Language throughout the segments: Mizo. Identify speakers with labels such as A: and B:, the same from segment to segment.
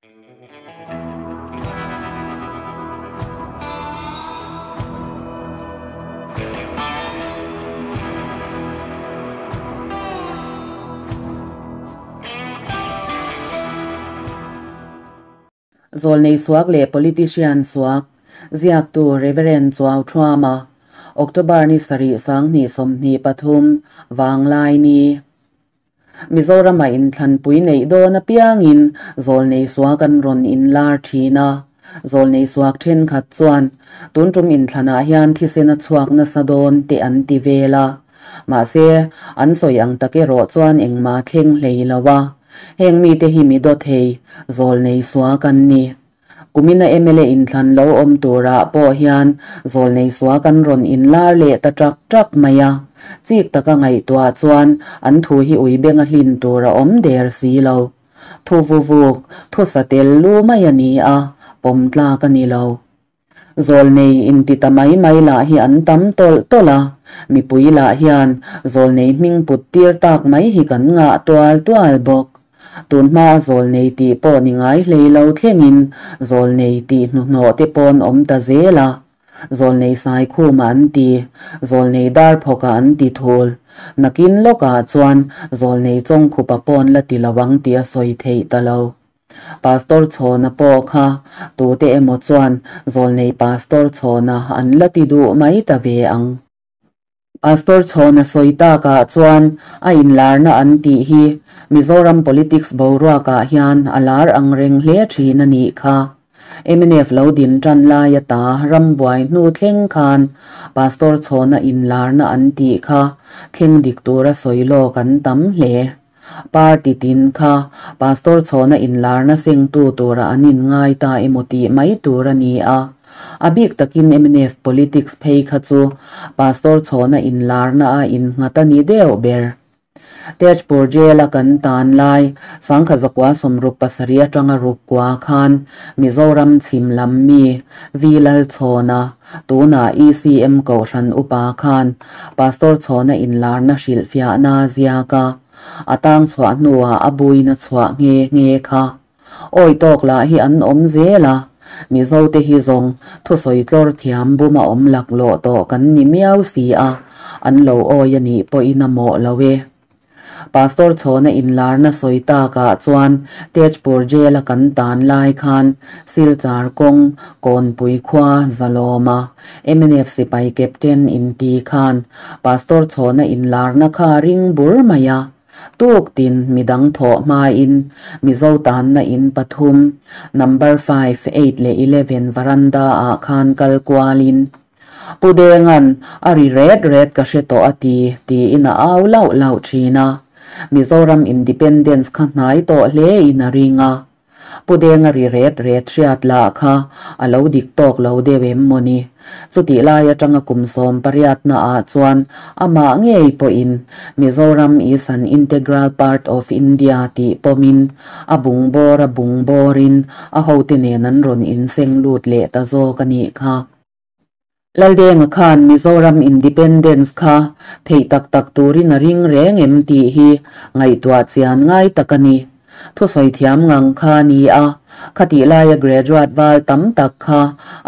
A: Zawlnei suak leh politician suak, ziaktu Rev. Chuau Thuama, October ni sarih sanghnih 23, Vanglai ni. Mizorama inthlanpui neih dawn apiangin zawlnei suak an rawn inlar thin a. Zawlnei suak thenkhat chuan tun tum inthlanah hian thisen a chhuak nasa dawn teh an ti vel a. Mahse, an sawi ang tak erawh chuan engmah thleng hlei lo a. Heng mite hi mi dawthei, zawlnei suak an ni. Kumina mla inthlan lo awm turah pawh hian zawlnei suak an rawn inlar leh ta ṭak ṭak mai a. Chik taka ngaihtuah chuan an thu hi ui benga hlin tur a awm der si lo. Thu vuvuk, thu sa tel lu mai a ni a, pawm tlak a ni lo. Zawlnei inti ta mai mai lah hi an tam tawlh tawlh a, mipui lah hian zawlnei hming put tir tak mai hi kan ngah tual tual bawk. Tun hmaa zawlnei tih pawh ni ngai hlei lo thlengin zawlnei tih hnuhnawh te pawn awm ta zel a. Zawlnei Saikhuma an ti, Zawlnei Darphawka an ti thul. Nakin lawkah chuan Zawlnei Chawngkhupa pawn la ti lo ang tih a sawi theih ta lo. Pastor Chhawna pawh kha tute emaw chuan Zawlnei Pastor Chhawna an la ti duh mai ta ve ang. Pastor Chhawna sawi takah chuan a inlarna an tih hi Mizoram politics boruakah hian a lar ang reng hle thin a nih kha. Mnf lo din tan lai ata rambuai hnu thleng khan Pastor Chhawna inlarna an tih kha thleng dik tura sawi lawk an tam hle. Party tin kha Pastor Chhawna inlarna sengtu tura an inngai ta emaw tih mai tur a ni a. A bik takin mnf politics phei kha chu Pastor Chhawna inlarna a innghat a ni deuh ber. Tejpur Jail-a kan tan lai Sangkha Zakua 67 atanga ruk kua khan Mizoram chhim lam mi V Lalchhawna, tunah ECM Kohhran upa khan Pastor Chhawna inlarna hrilhfiahna a ziak a, a tang chhuah hnuah a buina chhuah nghe nghe kha. Awi tawk lah hi an awm zel a, Mizote hi zawng thusawi tlawr thiam buma awm laklawh tawh kan ni miau si a, an lo awi a nih pawhin a mawh lo e. Pastor Chhawna inlarna sawi takah chuan Tejpur Jail-a kan tan lai khan Silchar kawng Kawnpui khua Zalawma mnf sipai captain inti khan Pastor Chhawna inlarna kha a ring bur mai a. Tuk tin midang thawh hmain Mizo tanna in pathum, number five, eight leh 11 varanda-ah khan kal kualin Pu Denga'n a ri ret ret ka hre tawh a ti, tiin a au lauh lauh thin a. Mizoram Independence kha hnai tawh hlein a ring a. Pu Denga ri ret ret hriat lah kha a lo dik tawk lo deuh em maw ni? Chutih lai atanga kum 18 naah chuan amah ngei pawhin Mizoram is an integral part of India tih pawmin a bungbawr a bungbawrin a hote nen an rawn inseng lut leh ta zawk a nih kha. Laldenga khan Mizoram Independence kha theih tak tak turin a ring reng em tih hi ngaihtuah chian ngai tak a ni. Thusawi thiam ngang kha a ni a, khatih laia graduate val tam tak kha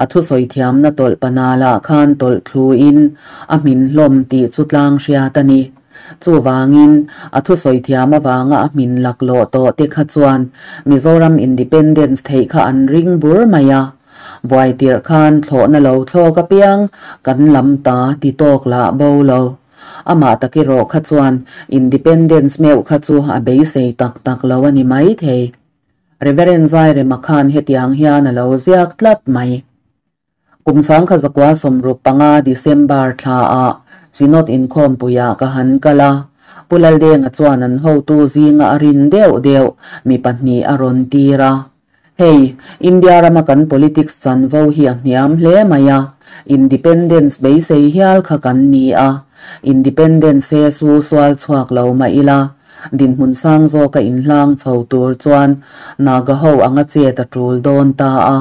A: a thusawi thiamna tawlh panalah khan tawlh thluin a hmin hlawm tih chu tlang hriat a ni. Chuvangin, a thusawi thiam avanga a hmin laklawh tawh te kha chuan Mizoram Independence theih kha an ring bur mai a. Buai tirh khan thlawhna lo thlawk apiang kan lam ta ti tawk lah bo lo. Amah tak erawh kha chuan Independence meuh kha chu a beisei tak tak lo a ni mai thei. Reverend Zairema khan hetiang hian a lo ziak tlat mai. Kum 1965 December thlaah Synod inkhawmpuiah ka han kal a, Pu Laldenga chuan an hotu zinga a rin deuh deuh mi pahnih a rawn tir a. Hei, India rama kan politics chanvo hi a hniam hle mai a, Independence beisei hial kha kan ni a, Independence he su sual chhuak lo mah ila, dinhmun sang zawka inhlang chho tur chuan Naga ho anga chet a tul dawn ta a.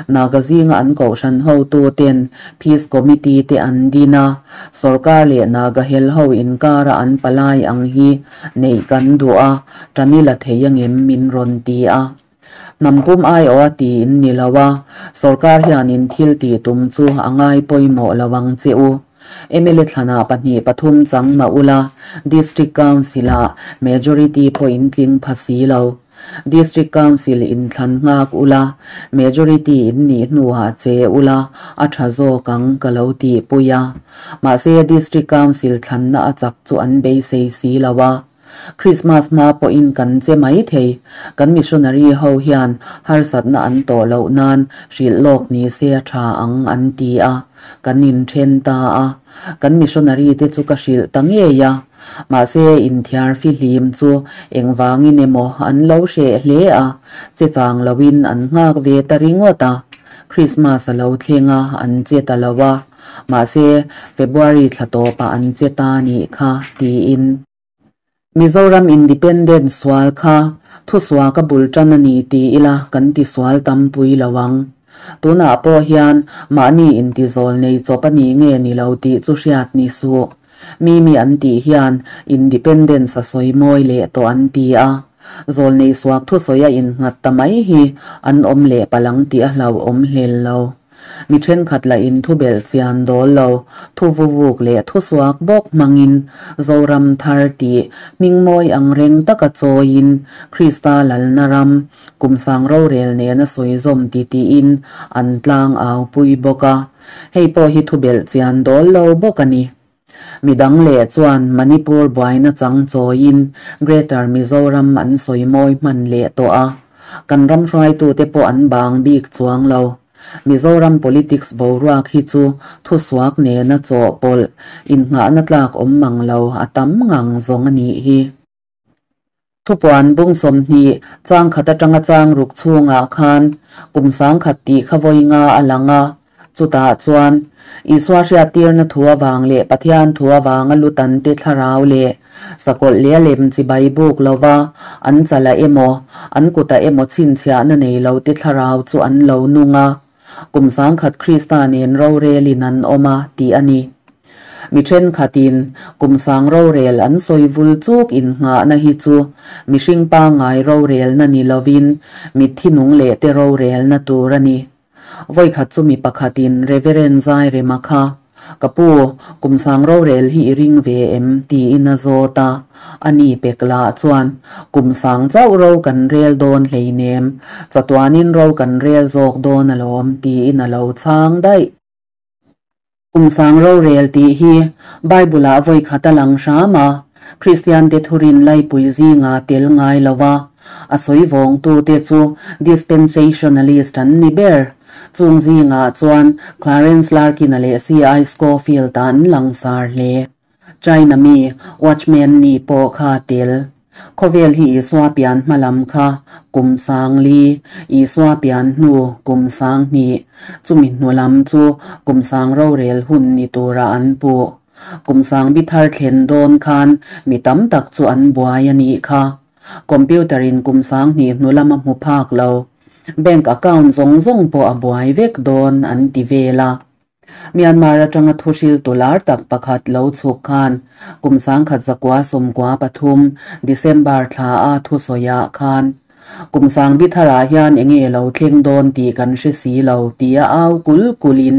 A: Naga zinga an kohhran hotuten Peace Committee te an din a, sorkar leh Naga hel ho inkara an palai ang hi neih kan duh a, ṭan ila thei angem min rawn ti a. Hnam pum aiawha ti in ni lo a, sorkar hian in thil tih tum chu a ngai pawimawh lo ang che u. Mla thlanah pahnih pathum chang mah ula, District Council-ah majority pawh in tling pha si lo. District Council in thlan nghak ula, majority in nih hnuah che ula a tha zawk ang ka lo tihpui a. Mahse District Council thlanna a chak chu an beisei si lo a. Krismas hma pawhin kan che mai thei. Kan missionary ho hian harsatna an tawh loh nan hrilh lawk ni se a tha ang an ti a, kan inthen ta a. Kan missionary te chu ka hrilh ta ngei a. Mahse inthiar fihlim chu engvangin emaw an lo hreh hle a, che chang loin an nghak ve ta ringawt a. Krismas a lo thleng a, an che ta lo a. Mahse February thla tawpah an che ta nih kha, tiin. Mizoram Independent sual kha thusua ka bul tan a ni ti ila kan ti sual tam pui lo ang. Tunah pawh hian mahni intizawl nei chawp a ni nge ni lo tih chu hriat ni suh. Mimi an tih hian Independence a sawi mawi leh tawh an ti a. Zawl nei suak thusawi a innghat ta mai hi an awm leh palang tih a hlauhawm hlel lo. Mi thenkhat lah in thu belh chian dawl lo, thu vuvuk leh thu suak bawk hmangin Zoram thar tih hmingmawi ang reng taka chawiin Krista lalna ram kum sang rorel nena sawi zawm ti tiin an tlang au pui bawk a. Hei pawh hi thu belh chian dawl lo bawk a ni. Midang leh chuan Manipur buaina chang chawiin Greater Mizoram an sawi mawi hman leh tawh a. Kan ram hruaitute pawh an bang bik chuang lo. Mizoram politics boruak hi chu thusuak nena chawhpawlh, innghahna tlak awm mang lo a tam ngang zawng a nih hi. Thupuan bung 20 chang khat atanga chang ruk chhungah khan kum 10,000 tih kha vawi nga a lang a, chutah chuan Isua hriattirna thu avang leh Pathian thu avanga lutan te thlarau leh sakawlh leh a lem chibai buk lova an chala emaw an kutah emaw chhinchhiahna nei lo te thlarau chu an lo nung a, kum 10,000 Krista nen rorelin an awm a tih a ni. Mi thenkhatin kum sang rorel an sawi vul chuk innghahna hi chu mihring pangngai rorelna ni lovin mitthi nung leh te rorelna tur a ni. Vawikhat chu mi pakhatin Reverend Zairema kha, Ka pu, kum sang rorel hi i ring ve em? tiin a zawt a. A ni pek lah chuan, Kum sang chauh ro kan rel dawn hleinem, chatuanin ro kan rel zawk dawn alawm, tiin a lo chhang daih. Kum sang rorel tih hi Bible-ah vawi khat a lang hram a, Kristiante thurin laipui zinga tel ngai lo va, a sawi vawngtute chu Dispensationalist an ni ber. Chung zingah chuan Clarence Larkin-a leh C.I. Scofield-a an langsar hle. China mi Watchman ni pawh kha tel. Khawvel hi Isua pian hma lam kha kum 4000, Isua pian hnu kum 2000, chumi hnu lam chu kum sang rorel hun ni tura an puh. Kum sang bi thar thlen dawn khan mi tam tak chu an buai a nih kha. Computer in kum 2000 hnu lama hmu phak lo. Bank account zawng zawng pawh a buai vek dawn an ti vel a. Myanmar atanga thuhril tular tak pakhat lo chhuk khan kum 1993 December thla a thusawiah khan kum sang bi tharah hian enge lo thleng dawn tih kan hre si lo ti a au kul kulin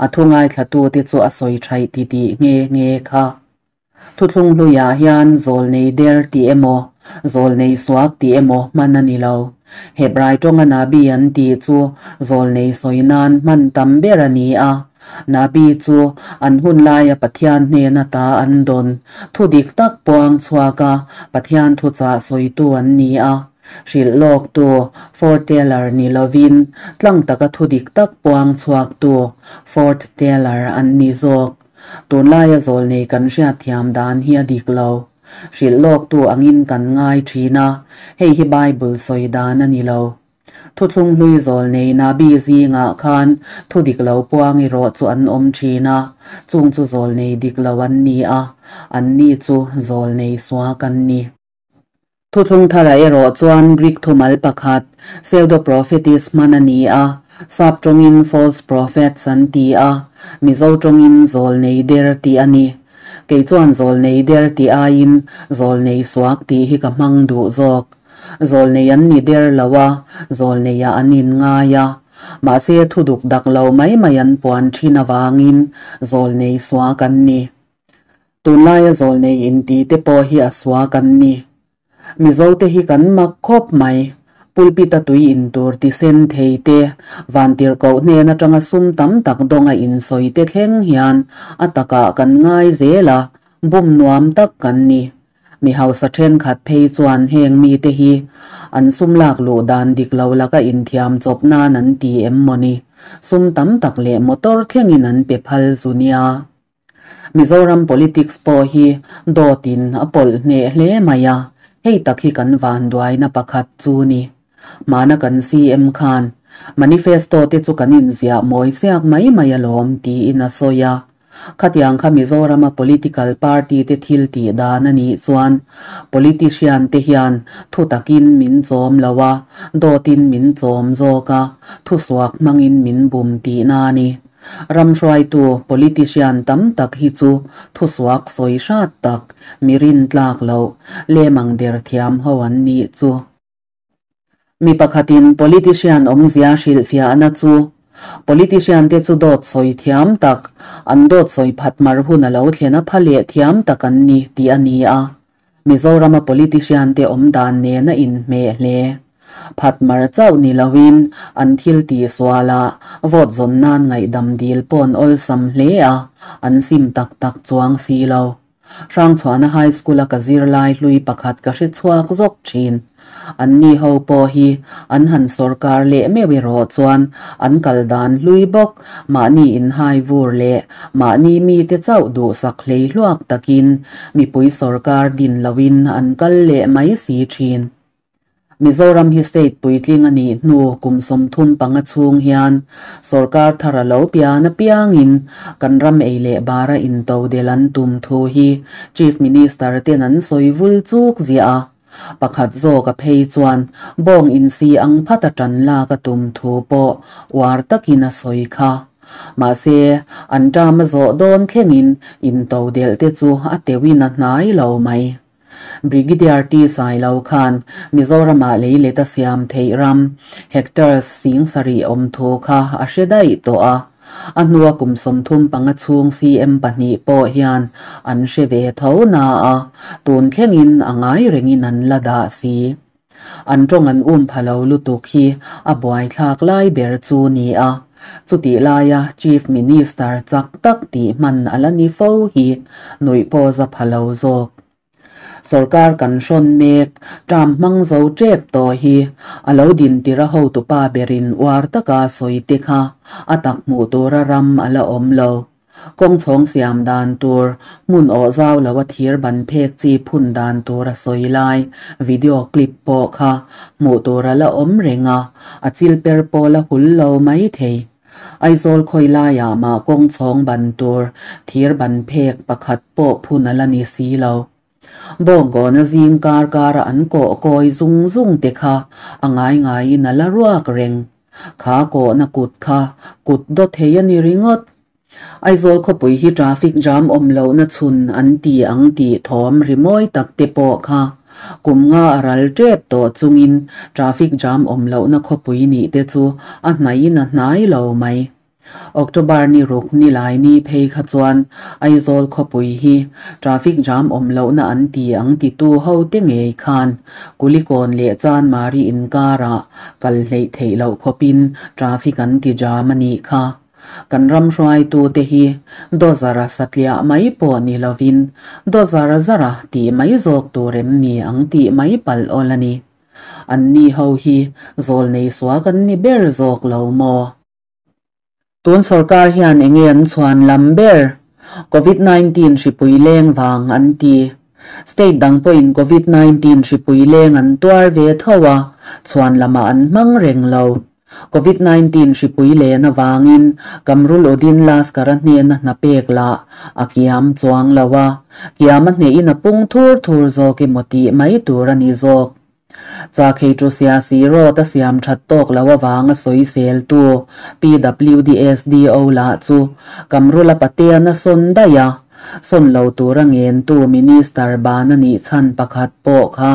A: a thungai thlatu te chu a sawi thai ti ti nge nge kha. Thuthlung hluiah hian zawl nei der ti emaw, zawl nei suak ti emaw hman a ni lo. Hebrai tawnga nabi an tih chu zawl nei sawi nan hman tam ber a ni a. Nabi chu an hun laia Pathian hnena ta an dawn. Thu dik tak puang chhuak a, Pathian thuchah sawitu an ni a. Hrilh lawk tu foreteller ni lovin tlang taka thu dik tak puang chhuak tu forthteller an ni zawk. Tunlaia zawl nei kan hriat thiam dan hi a dik lo. Hrilh lawk tu angin kan ngai thin a, hei hi Bible sawi dan a ni lo. Thuthlung hlui zawl nei nabi zingah khan thu dik lo puang erawh chu an awm thin a, chung chu zawl nei dik lo an ni a, an ni chu zawl nei suak an ni. Thuthlung thara erawh chuan Greek thumal pakhat pseudo-prophetis hman a ni a, sap tawngin false prophets an ti a, Mizo tawngin zawl nei der tih a ni. Kei chuan zawl nei der tih aiin zawl nei suak tih hi ka hmang duh zawk. Zawlnei an ni der lo a, zawlneiah an inngai a. Mahse thu duk dak lo mai mai an puan thin avangin zawlnei suak an ni. Tunlaia zawlnei inti te pawh hi a suak an ni. Mizote hi kan mak khawp mai. Pulpit-a tui in tur ti sen thei te, vantirhkoh hnen atanga sum tam tak dawnga insawi te thleng hian a takah kan ngai zel a, bum nuam tak kan ni. Mi hausa thenkhat phei chuan heng mite hi an sum lak luh dan dik lo laka inthiam chawp nan an ti em mawni? Sum tam tak leh motor thlengin an pe phal zu nia. Mizoram politics pawh hi dawtin a pawlh hneh hle mai a, hei tak hi kan vanduaina pakhat chu ni. Hmana kan CM khan manifesto te chu kan inziah mawi siak mai mai alawm tiin a sawi a. Khatiang kha Mizorama political party te thil tih dan a nih chuan politician te hian thu takin min chawm lo a, dawtin min chawm zawk a, thusuak hmangin min bum tihna a ni. Ram hruaitu politician tam tak hi chu thusuak sawi hrat tak, mi rintlak loh, lemang der thiam ho an nih chu. Mi pakhatin politician awmzia hrilhfiahna chu, Politician te chu dawt sawi thiam tak, an dawt sawi phat mar hun a lo thlen a pha leh thiam tak an ni tih a ni a. Mizorama politician te awm dan nen a inhmeh hle. Phat mar chauh ni loin an thil tih sualah vote zawn nan ngaihdam dil paw'n awlsam hle a, an sim tak tak chuang si lo. Hrangchhuahna High School-a ka zirlai hlui pakhat ka hre chhuak zawk thin. Anni ho pawh hi an han sawrkar leh meuh erawh chuan an kal dan hlui bawk, mahni inhai vur leh mahni mite chauh duhsak hlei hluak takin mipui sawrkar din loin an kal leh mai si thin. Mizoram hi state puitling a nih hnu kum 35 chhung hian sorkar thar a lo pian apiangin kan ram ei leh bara intodel an tum thu hi Chief Minister ten an sawi vul chuk ziah a. Pakhat zawk a phei chuan bawng insi ang phat a tan lak a tum thu pawh uar takin a sawi kha. Mahse, an term a zawh dawn thlengin intodelh te chu a teuhin a hnai lo mai. Brigadier T Sailo khan Mizoramah lei let a siam theih ram hectares 7000 awm thu kha a hre daih tawh a. A hnua kum 35 chhung CM pahnih pawh hian an hre ve tho na a, tun thlengin a ngai rengin an la dah si. An tawng an um pha lo lutuk hi a buaithlak lai ber chu ni a. Chutih laia Chief Minister chak tak tih hman a la ni fo hi nuih pawh za pha lo zawk. Sorkar kan hrawn mek, term hmang zo tep tawh hi a lo din tir a hotupa berin uar taka sawi te kha a tak hmuh tura ram a la awm lo. Kawng chhawng siam dan tur, hmun awh zau lo a thir ban phek chi phun dan tur a sawi lai video clip pawh kha hmuh tur a la awm reng a, a chil per pawh la hul lo mai thei. Aizawl khawi laiah mah kawng chhawng ban tur thir ban phek pakhat pawh phun a la ni si lo. Bawngkawna zing kar kara an kawh kawi zung zung te kha a ngai ngaiin a la ruak reng. Kha kawhna kut kha kut dawt thei a ni ringawt. Aizawl khawpui hi traffic jam awm lohna chhun an ti ang tih thawm rimawi tak te pawh kha kum nga a ral tep tawh chungin traffic jam awm lohna khawpui nih te chu a hnaiin a hnai lo mai. October ni ruk ni lai ni phei kha chuan Aizawl khawpui hi traffic jam awm lohna an ti ang titu ho te ngei khan Kulikawn leh Chanmari inkarah kal hleih theih loh khawpin traffic an ti jam a nih kha. Kan ram hruaitute hi dawzara satliah mai pawh ni lovin dawzara zara tih mai zawk tur em ni ang tih mai palh awl a ni. Anni ho hi zawlnei suak an ni ber zawk lo maw? Tun sorkar hian enge an chhuan lam ber? Covid 19 hripui leng vang an ti. State dang pawhin Covid 19 hripui leng an tuar ve tho a, chhuan lamah an hmang reng lo. Covid 19 hripui len avangin Kamrul Uddin Laskar-a hnena hna pek lah a kiam chuang lo a, kiam a hnehin a pung thur thur zawk emaw tih mai tur a ni zawk. Chakhei chu siasi rawt a siam that tawk lo avanga sawiseltu PWDSDO lah chu Kamrula Patean a sawn daih a. Sawn lo tura ngentu Minister ban a nih chhan pakhat pawh kha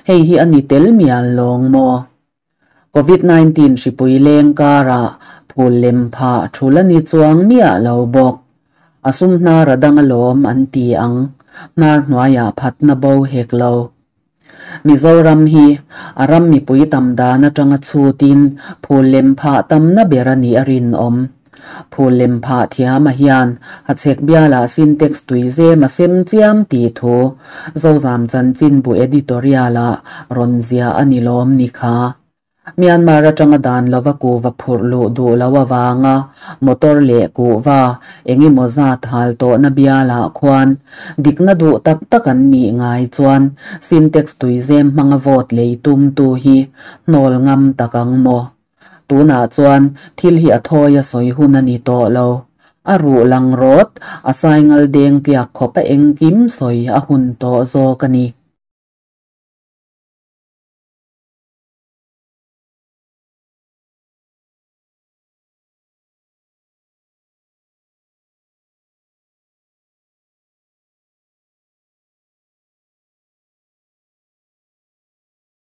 A: hei hi a ni tel mial lawng maw? Covid 19 hripui leng karah phul lem phah thul a ni chuang miah lo bawk. A sum hnar a dang alawm an ti ang, hnar hnuaiah phatna bo hek lo. Mizoram hi a ram mipui tam dan atanga chhutin phul lem phah tamna ber a nih a rinawm. Phul lem phah thiama hian Hachhek bialah Sintex tuizem a sem chiam tih thu Zozam chanchinbu editorial-ah rawn ziah a ni lawm ni kha. Myanmar atanga dan lova kuhva phurh luh duh lo avanga motor leh kuhva eng emaw zat hal tawhna bialah khuan dikna duh tak tak an nih ngai chuan Sintex tuizem hmanga vote lei tumtu hi hnawl ngam tak ang maw? Tunah chuan thil hi a thawi a sawi hun a ni tawh lo. A ruh lang rawt, a saingal deng tliak khawp a engkim sawi a hun tawh zawk a ni.